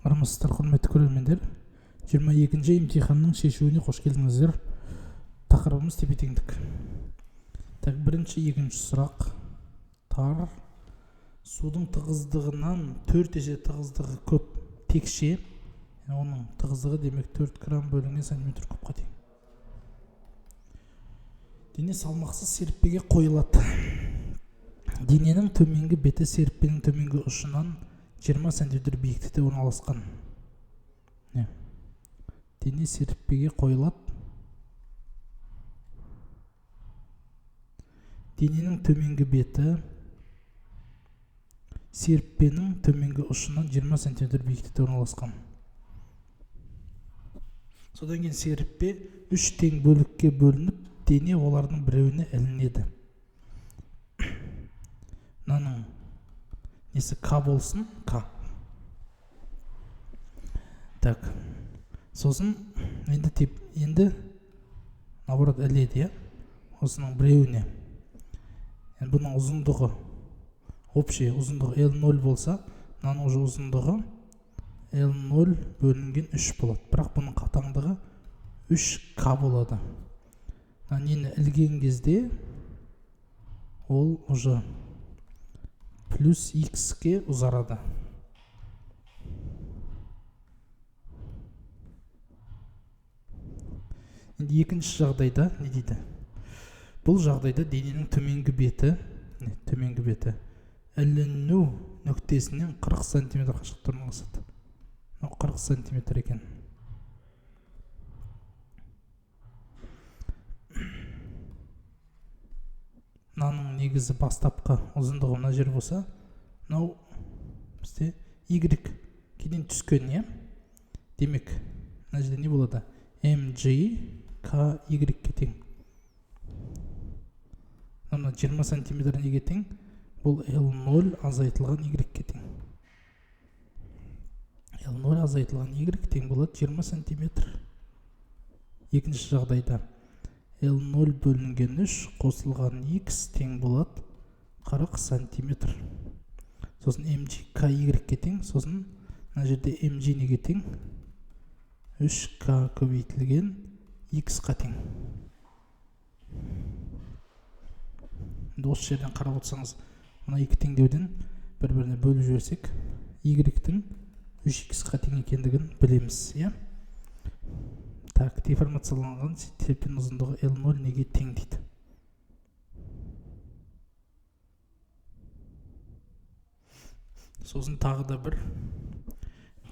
Армысыздар, құрметті көрермендер. 22-ші емтиханның шешуіне қош келдіңіздер. Тақырыбымыз тепе-теңдік. Так, бірінші, екінші сұрақ. Тар судың тығыздығынан 4 есе тығыздығы көп текше, оның тығыздығы демек 4 грамм бөлінген сантиметр кубқа тең. Дене салмақсыз серіппеге қойылады. Дененің төменгі беті серіппенің төменгі ұшынан 20 сантиметр биіктікте орналасқан. Дене серіппеге қойылады. Дененің төменгі беті серіппенің төменгі ұшынан 20 сантиметр биіктікте орналасқан. Содан кейін серіппе 3 тең бөлікке бөлініп, дене олардың біреуіне ілінеді. Мынаның несі К болсын, К. Так. Сосын енді наоборот іледі, иә? Осының біреуіне. Енді бұның ұзындығы, общий ұзындығы L0 болса, мынаның уже ұзындығы L0 бөлінген 3 болады. Бірақ бұның қатаңдығы 3К болады. Мына нені ілген кезде ол уже плюс X-ке ұзарады. Енді екінші жағдайда не дейді? Бұл жағдайда дененің төменгі беті, төменгі беті іліну нүктесінен 40 сантиметр қашықтықта орналасады. Мынау 40 сантиметр екен. Мынаның негізі бастапқы ұзындығы мына жер болса, мынау бізде Y кейіннен түскен, иә? Демек, мына жерде не болады? MG K Y-ке тең. Мына 20 сантиметр неге тең? Бұл L0 азайтылған Y-ке тең. L0 азайтылған Y тең болады 20 сантиметр. Екінші жағдайда L0 бөлінген 3 қосылған X тең болады 40 сантиметр. Сосын MG K Y-ке тең, сосын мына жерде MG неге тең? 3K көбейтілген X-қа тең. Енді осы жерден қарап отырсаңыз, мына екі теңдеуден бір-біріне бөліп жіберсек, Y-тің 3X-қа тең екендігін білеміз, иә? Так, деформацияланған серіппенің ұзындығы L0 неге тең дейді? Сосын тағы да бір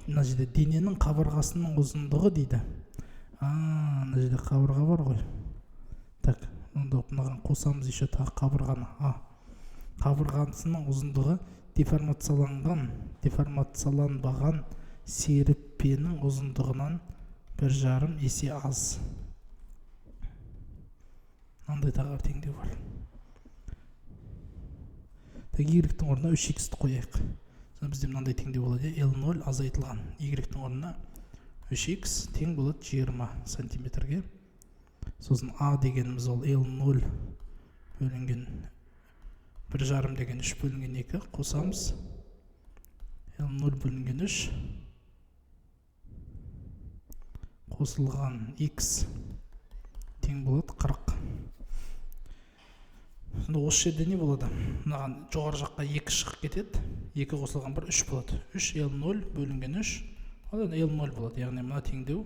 мына жерде дененің қабырғасының ұзындығы дейді. Мына жерде қабырға бар ғой. Так, онда мынаған қосамыз еще тағы қабырғаны. Қабырғасының ұзындығы деформацияланбаған серіппенің ұзындығынан 1,5 есе аз. Мынандай тағы бір теңдеу бар. Так, Y-тің орнына 3X-ті қояйық. Сонда бізде мынандай теңдеу болады, L0 азайтылған Y-тің орнына 3X тең болады 20 сантиметрге. Сосын А дегеніміз ол L0 бөлінген 1,5 деген 3 бөлінген 2 қосамыз. L0 бөлінген 3 қосылған X тең болады 40. Сонда осы жерде не болады? Мынаған жоғары жаққа 2 шығып кетеді. 2 қосылған 1 3 болады. 3 L0 бөлінген 3, одан L0 болады. Яғни мына теңдеу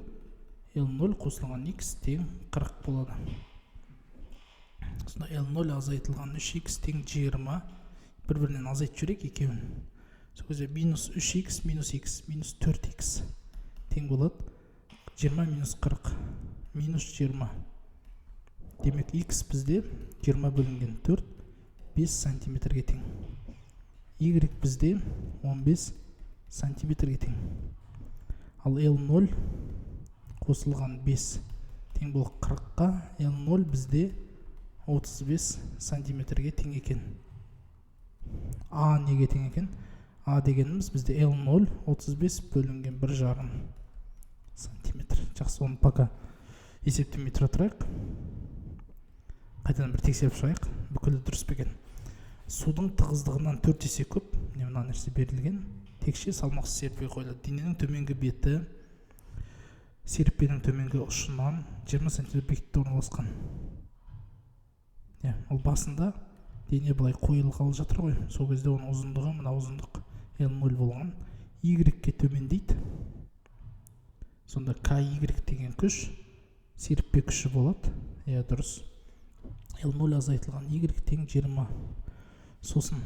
L0 қосылған X тең 40 болады. Сонда L0 азайтылған 3X тең 20. Бір-бірінен азайтып жіберейік екеуін. Сол кезде минус 3X минус X минус 4X тең болады 20 минус 40 минус 20. Демек X бізде 20 бөлінген 4 5 сантиметрге тең. Y бізде 15 сантиметрге тең. Ал L0 қосылған 5 тең болып 40-қа, L0 бізде 35 сантиметрге тең екен. А неге тең екен? А дегеніміз бізде L0 35 бөлінген 1,5 сантиметр. Жақсы, оны пока есептемей тұра тұрайық. Қайтадан бір тексеріп шығайық, бүкілі дұрыс па екен. Судың тығыздығынан 4 есе көп, міне мына нәрсе берілген. Текше салмақсыз серіппе қойылады. Дененің төменгі беті серіппенің төменгі ұшынан 20 см биіктікте орналасқан. Иә, ол басында дене былай қойылғалы жатыр ғой. Сол кезде оның ұзындығы, мына ұзындық L0 болған. Y-ке төмендейді. Сонда KY деген күш серіппе күші болады. Иә, дұрыс. L0 азайтылған Y тең 20. Сосын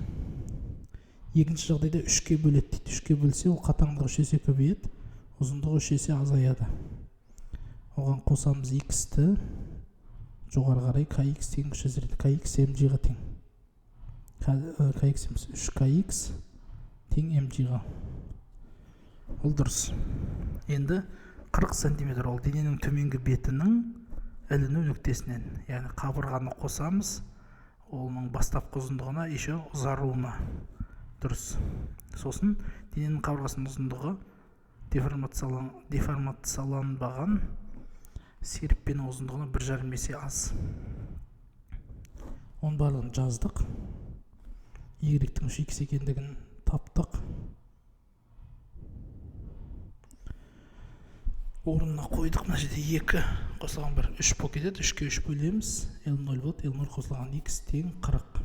екінші жағдайда 3-ке бөледі дейді. 3-ке бөлсе, ол қатаңдығы 3 есе көбейеді, ұзындығы 3 есе азаяды. Оған қосамыз X-ті, жоғары қарай KX деген күш әсер етеді. KX MG-ға тең. KX емес, 3KX тең MG-ға. Ол дұрыс. Енді 40 сантиметр ол дененің төменгі бетінің іліну нүктесінен, яғни қабырғаны қосамыз, оның бастапқы ұзындығына еще ұзаруына. Дұрыс. Сосын дененің қабырғасының ұзындығы деформацияланбаған серіппенің ұзындығына 1,5 есе аз. Оның барлығын жаздық. Y-тің 3x екендігін таптық. Орнына қойдық. Мына жерде 2 қосылған 1, 3 болып кетеді. 3-ке 3 бөлеміз. L0 болады. L0 қосылған X тең 40.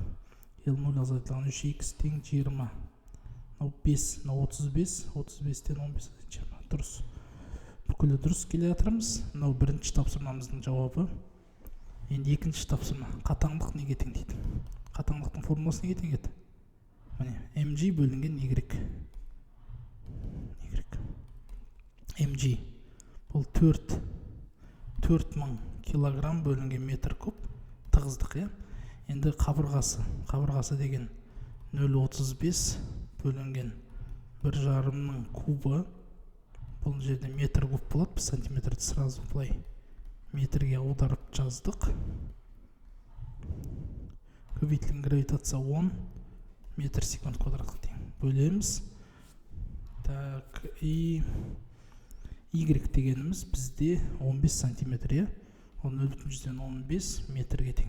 L0 азайтылған 3x тең 20. Мынау 5, мынау 35, 35-тен 15 20. Дұрыс. Бүкілі дұрыс келе жатырмыз. Мынау бірінші тапсырмамыздың жауабы. Енді екінші тапсырма. Қатаңдық неге тең дейді? Қатаңдықтың формуласы неге тең еді? Міне, mg бөлінген y. Y. mg бұл 4000 килограмм бөлінген метр куб тығыздық, иә. Енді қабырғасы, қабырғасы деген 0,35 бөлінген 1,5-ның кубы. Бұл жерде метр куб болады, біз сантиметрді сразу былай метрге аударып жаздық. Көбейтілген гравитация 10 метр секунд квадратқа тең. Бөлеміз. Так, и Y дегеніміз бізде 15 сантиметр, иә. Ол 0,15 метрге тең.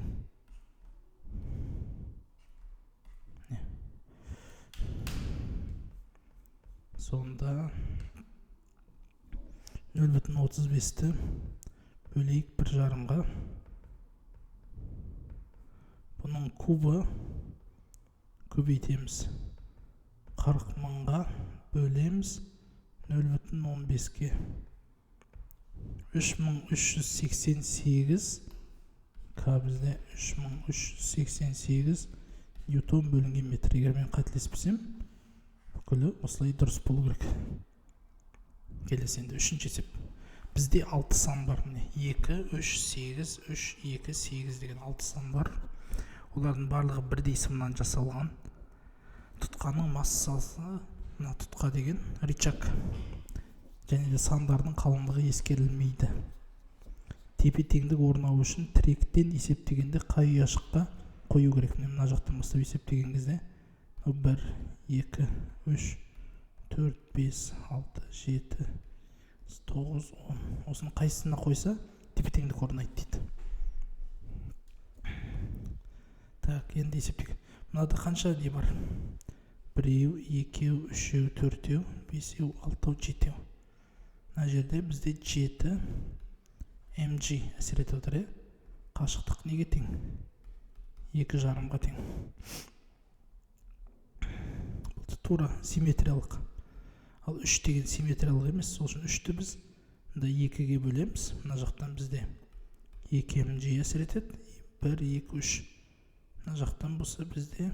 Сонда 0,35-ті бөлейік 1,5-ға. Бұның кубы көбейтеміз. 40 мыңға бөлеміз 0,15-ке. 3388 К бізде 3388 ньютон бөлінген метр. Егер мен қателеспесем, бүкілі осылай дұрыс болу керек. Келесі енді үшінші есеп. Бізде 6 сан бар. Міне 2, 3, 8, 3, 2, 8 деген 6 сан бар. Олардың барлығы бірдей сымнан жасалған. Тұтқаның массасы, мына тұтқа деген рычаг. Және де сандардың қалыңдығы ескерілмейді. Тепе-теңдік орнауы үшін тіректен есептегенде қай ұяшыққа қою керек? Міне мына жақтан бастап есептеген кезде 1, 2, 3, 4, 5, 6, 7, 9, 10. Осының қайсысына қойса тепе-теңдік орнайды дейді. Так, енді есептейік. Мынада қанша не бар? 1, 2, 3, 4, 5, 6, 7. Мына жерде бізде 7 mg әсер етіп отыр, иә? Қашықтық неге тең? 2,5-ға тең. Бұл тура симметриялық. Ал 3 деген симметриялық емес, сол үшін 3-ті біз мында 2-ге бөлеміз. Мына жақтан бізде 2 mg әсер етеді. 1, 2, 3. Мына жақтан болса бізде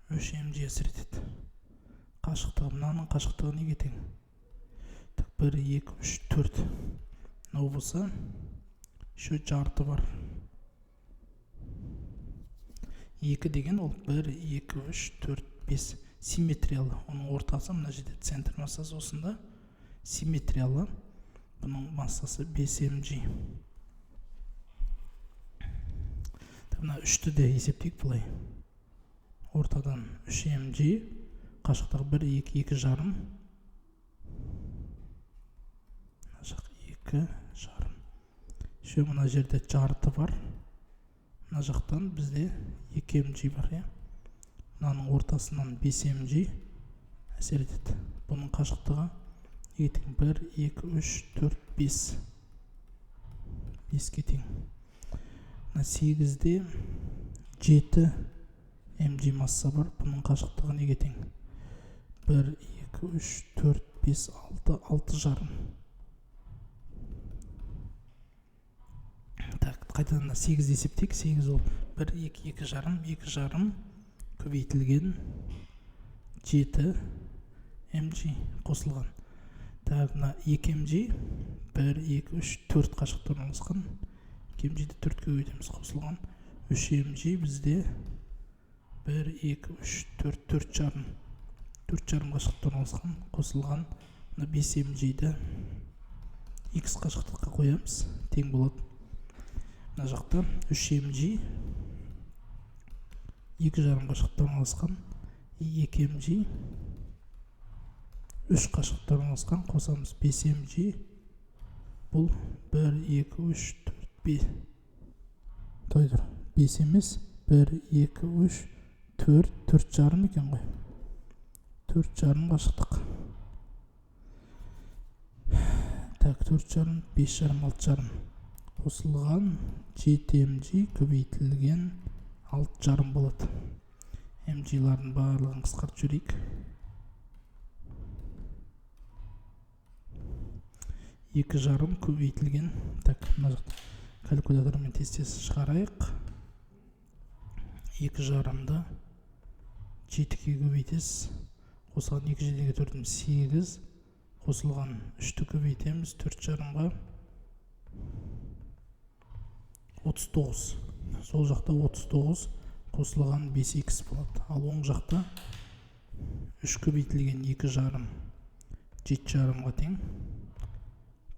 3 mg әсер етеді. Қашықтығы, мынаның қашықтығы неге тең? Так, 1, 2, 3, 4. Мынау болса еще жарты бар. 2 деген ол 1, 2, 3, 4, 5 симметриялы. Оның ортасы мына жерде центр массасы осында симметриялы. Бұның массасы 5 mg. Мына 3-ті де есептейік былай. Ортадан 3 mg, қашықтығы 1, 2, 2,5. Мына жақ 2,5. Еще мына жерде жарты бар. Мына жақтан бізде 2 mg бар, иә. Мынаның ортасынан 5 mg әсер етеді. Бұның қашықтығы неге тең? 1, 2, 3, 4, 5. 5-ке тең. Мына 8-де 7 mg масса бар. Бұның қашықтығы неге тең? 1, 2, 3, 4, 5, 6, 6,5. Так, қайтадан 8 есептейік. 8 ол 1, 2, 2,5, 2,5 көбейтілген 7 mg қосылған. Так, мына 2 mg 1, 2, 3, 4 қашықтықта орналасқан. 2 mg-ді 4-ке көбейтеміз, қосылған. 3 mg бізде 1, 2, 3, 4, 4,5. 4,5 қашықтықта орналасқан, қосылған. Мына 5 mg-ді x қашықтыққа қоямыз, тең болады. Мына жақта 3 mg 2,5 қашықтықта орналасқан, 2 mg 3 қашықтықта орналасқан, қосамыз 5 mg. Бұл 1, 2, 3, 4, 5. Той тұр. 5 емес, 1, 2, 3, 4, 4,5 екен ғой. 4,5 қашықтық. Так, 4,5, 5,5, 6,5. Қосылған 7 mg көбейтілген 6,5 болады. mg-лардың барлығын қысқартып жіберейік. 2,5 көбейтілген. Так, мына жақта калькулятормен тез-тез шығарайық. 2,5-ды 7-ге көбейтесіз. Қосылған 2 7-ге 4 8, қосылған 3-ті көбейтеміз 4,5-ға 39. Сол жақта 39 қосылған 5x болады. Ал оң жақта 3 көбейтілген 2,5 7,5-ға тең.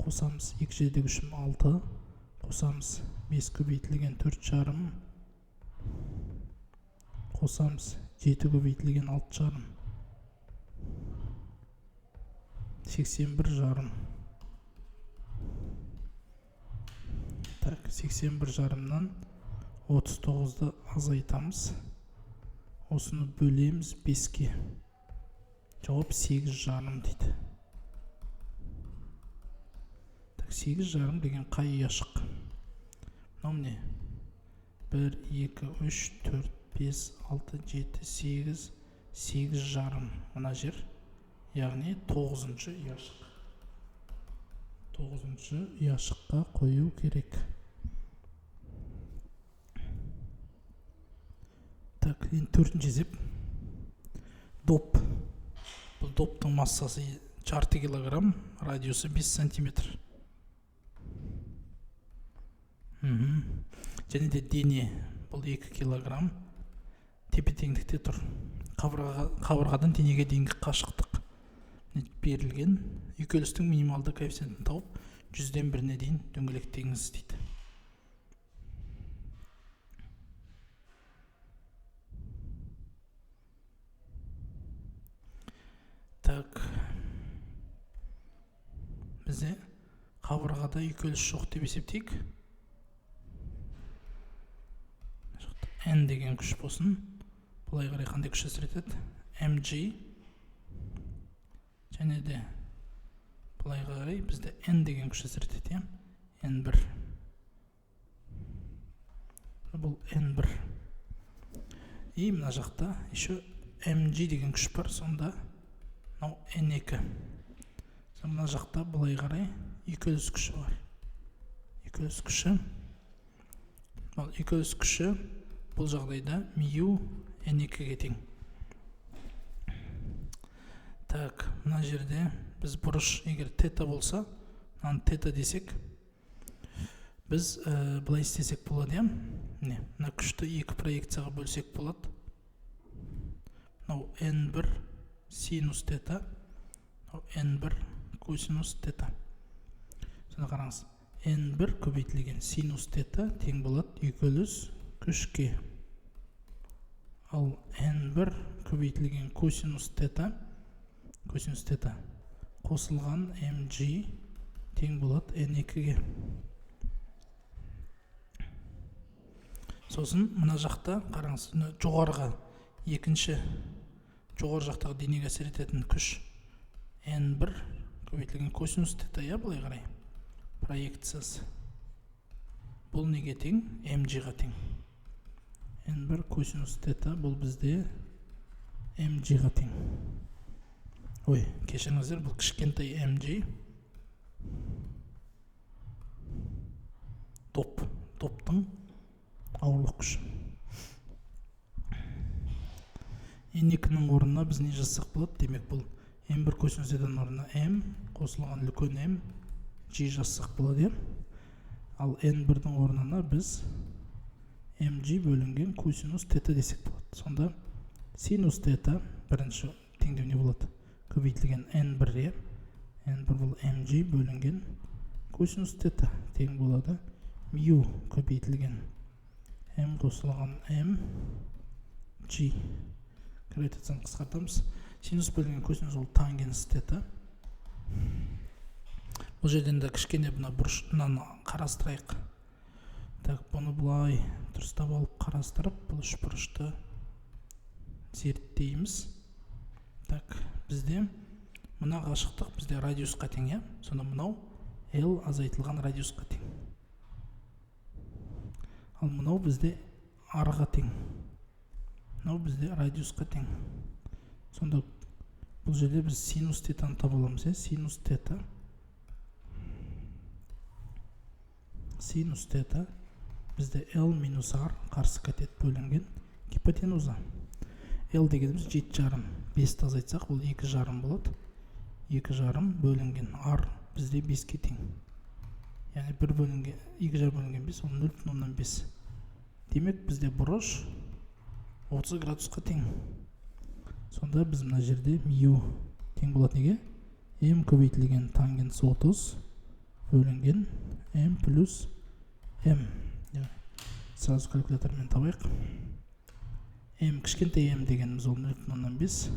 Қосамыз 2 7-ге 3 6, қосамыз 5 көбейтілген 4,5, қосамыз 7 көбейтілген 6,5, 81,5. Так, 81,5-нан 39-ды азайтамыз. Осыны бөлеміз 5-ке. Жауап 8,5 дейді. Так, 8,5 деген қай ұяшық? Мынау міне. 1, 2, 3, 4, 5, 6, 7, 8, 8,5. Мына жер, яғни 9-шы ұяшық. 9-шы ұяшыққа қою керек. Так, енді 4-ші есеп. Доп. Бұл доптың массасы 0,5 килограмм, радиусы 5 сантиметр. Және де дене бұл 2 килограмм тепе-теңдікте тұр. Қабырғадан денеге дейінгі қашықтық берілген. Үйкелістің минималды коэффициентін тауып, 1-ге дейін дөңгелектеңіз дейді. Так, бізде қабырғада үйкеліс жоқ деп есептейік. N деген күш болсын. Былай қарай қандай күш әсер етеді? Mg. Және де былай қарай бізде N деген күш әсер етеді, иә? N1. Бұл N1. И мына жақта еще Mg деген күш бар, сонда мынау N2. Мына жақта былай қарай үйкеліс күші бар. Үйкеліс күші. Ал үйкеліс күші бұл жағдайда мю N2-ге тең. Так, мына жерде біз бұрыш, егер тета болса, мынаны тета десек, біз былай істесек болады, иә? Міне, мына күшті екі проекцияға бөлсек болады. Мынау N1 синус тета, мынау N1 косинус тета. Сонда қараңыз, N1 көбейтілген синус тета тең болады үйкеліс күшке. Ал N1 көбейтілген косинус тета, қосылған mg тең болады N2-ге. Сосын мына жақта қараңыз, жоғарғы, екінші Жоғары жақтағы денеге әсер ететін күш N1 көбейтілген косинус тета, иә, былай қарай проекциясы. Бұл неге тең? mg-ға тең. N1 косинус тета бұл бізде mg-ға тең. Ой, кешіріңіздер, бұл кішкентай mg. Доп, доптың ауырлық күші. N2-нің орнына біз не жазсақ болады? Демек, бұл M1 косинус тетаның орнына M қосылған үлкен M G жазсақ болады, иә? Ал N1-дің орнына біз mg бөлінген косинус тета десек болады. Сонда синус тета бірінші теңдеу не болады? Көбейтілген N1, иә? N1 бұл mg бөлінген косинус тета тең болады мю көбейтілген m қосылған m g. Гравитацияны қысқартамыз. Синус бөлінген косинус ол тангенс тета. Бұл жерден де кішкене мына бұрыш мынаны қарастырайық. Так, бұны былай дұрыстап алып қарастырып, бұл үш бұрышты зерттейміз. Так, бізде мына қашықтық бізде радиусқа тең, иә? Сонда мынау L азайтылған радиусқа тең. Ал мынау бізде R-ға тең. Мынау бізде радиусқа тең. Сонда бұл жерде біз синус тетаны таба аламыз, иә? Синус тета. Синус тета бізде L минус R қарсы катет бөлінген гипотенуза. L дегеніміз 7,5. 5-ті азайтсақ, ол 2,5 болады. 2,5 бөлінген R бізде 5-ке тең. Яғни 1 бөлінген 2,5 бөлінген 5, ол 0,5. Демек, бізде бұрыш 30 градусқа тең. Сонда біз мына жерде мю тең болады неге? M көбейтілген тангенс 30 бөлінген M плюс M. Сразу калькулятормен табайық. M кішкентай M дегеніміз ол 0,5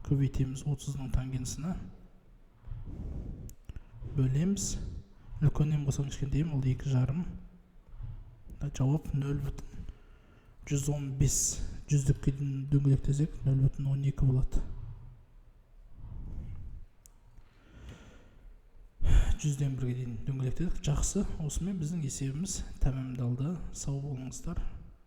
көбейтеміз 30-ның тангенсіне, бөлеміз. Үлкен M қосқан кішкентай M ол 2,5. Жауап 0,115. Жүздікке дейін дөңгелектесек 0,12 болады. 1-ге дейін дөңгелектедік. Жақсы, осымен біздің есебіміз тәмамдалды. Сау болыңыздар.